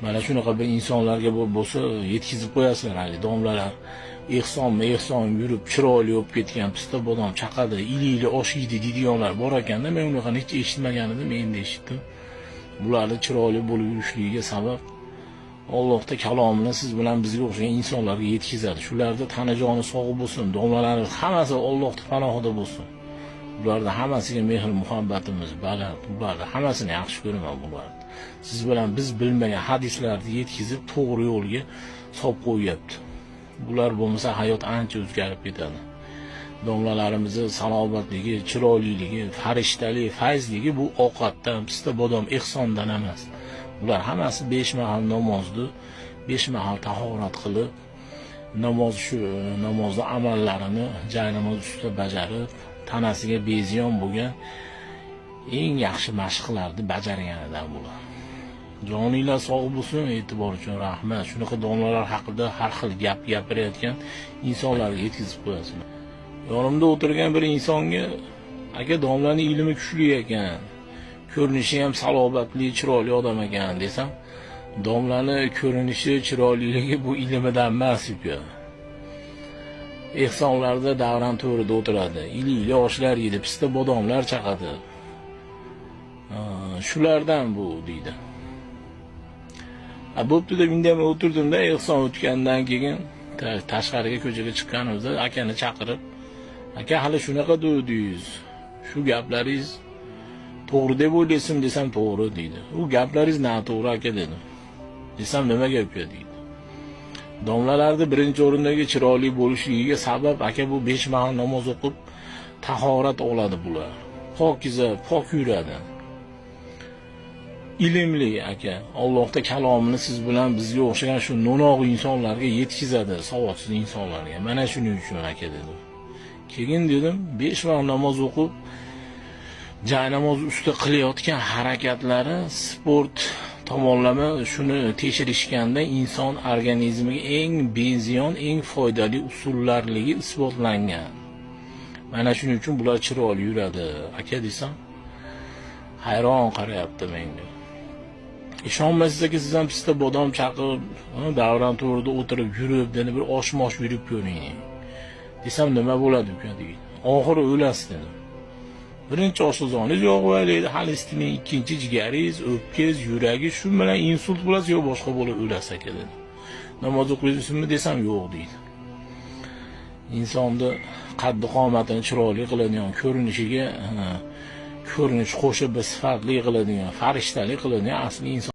Mana shunaqa bir insonlarga bo'lsa yetkazib qo'yasizlar. Haligi domlalar ehsonmi ehson yurib, chiroyli bo'lib ketgan, pista bodom chaqadi, ilikli osh yeydi deydiganlar bor ekanda. Men unaqani hech eshitmagan edim, endi eshitdim. Bularni chiroyli bo'lib yurishligiga sabab Allohning kalomini siz bilan bizga o'xshagan insonlarga yetkazadi. Shularda tana joni sog' bo'lsin, domlalarimiz hammasi Allohning panohida bo'lsin. Bularni hammasiga mehr muhabbatimiz baland. Bularni hammasini yaxshi ko'raman bularni. Siz bilan biz bilmagan hadislarni yetkazib, to'g'ri yo'lga solib qo'yyapti. Bular bo'lmasa, hayot ancha o'zgarib ketadi. Domlalarimizni salobatligi, chiroyliligi, farishtali, fayzligi bu ovqatdan, pista bodom ehsondan emas. Bular hammasi 5 mahal namozni, 5 mahal tahorat qilib, namoz, shu namozni amallarini jay namoz ustida bajarib, tanasiga beziyon bo'lgan eng yaxshi mashqlarni bajarganidan bular. Joninglar sog' bo'lsin, e'tibor uchun rahmat. Shunaqa domlalar haqida har xil gap gapirayotgan insonlarga yetkazib qo'yasizlar. Yonimda o'tirgan bir insonga: "Aka, domlani ilmi kuchli ekan, ko'rinishi ham salobatli, chiroyli odam ekan", desam, "Domlani ko'rinishi, chiroyliligi bu ilmidan emas, uka. Ehsonlarda davran to'rida o'tiradi, ilikli oshlar yeydi, pista bodomlar chaqadi. Shulardan bu", deydi. "A, bo'pti", deb indamay o'tirdimda, ehson o'tgandan keyin tashqariga, ko'chaga chiqqanimizda akani chaqirib: "Aka, hali shunaqa degdingiz, shu gaplaringiz to'g'ri deb o'ylaysizmi?" desam, "To'g'ri", deydi. "U gaplaringiz noto'g'ri, aka", dedim. Desam, "Nimaga, uka?" deydi. "Domlalarni birinchi o'rindagi chiroyli bo'lishligiga sabab, aka, bu 5 mahal namoz o'qib, tahorat oladi bular. Pokiza, pok yuradi. Ilmli, aka. Allohning kalomini siz bilan bizga o'xshagan shu no'noq insonlarga yetkazadi, savodsiz insonlarga. Mana shuning uchun, aka", dedim. Keyin dedim, 5 vaqt namoz o'qib, jay namoz ustida qilayotgan harakatlari sport tomonlama shuni tekshirishganda inson organizmiga eng beziyon, eng foydali usullarligi isbotlangan. Mana shuning uchun bular chiroyli yuradi, aka", desam, hayron qarayapti menga. "Ishonmaysiz, aka, siz ham pista bodom chaqib, davron to'rida o'tirib yurib, dedi, bir osh mosh yurib ko'ring", desam, "Nima bo'ladi, uka?" deydi. "Oxiri o'lasiz", dedim. Birinchi oshqozoningiz yog' bo'laydi, holesterin, ikkinchi jigaringiz, o'pkangiz, yuragingiz, shu bilan insult bo'lasiz yo boshqa bo'lib o'lasiz, aka", dedim. "Namoz o'qiysizmi?" desam, "Yo'q", deydi. Insonni qaddi qomatini chiroyli qiladigan, ko'rinishiga ko'rinish qo'shib bir sifatli qiladigan, farishtali qiladigan asli inson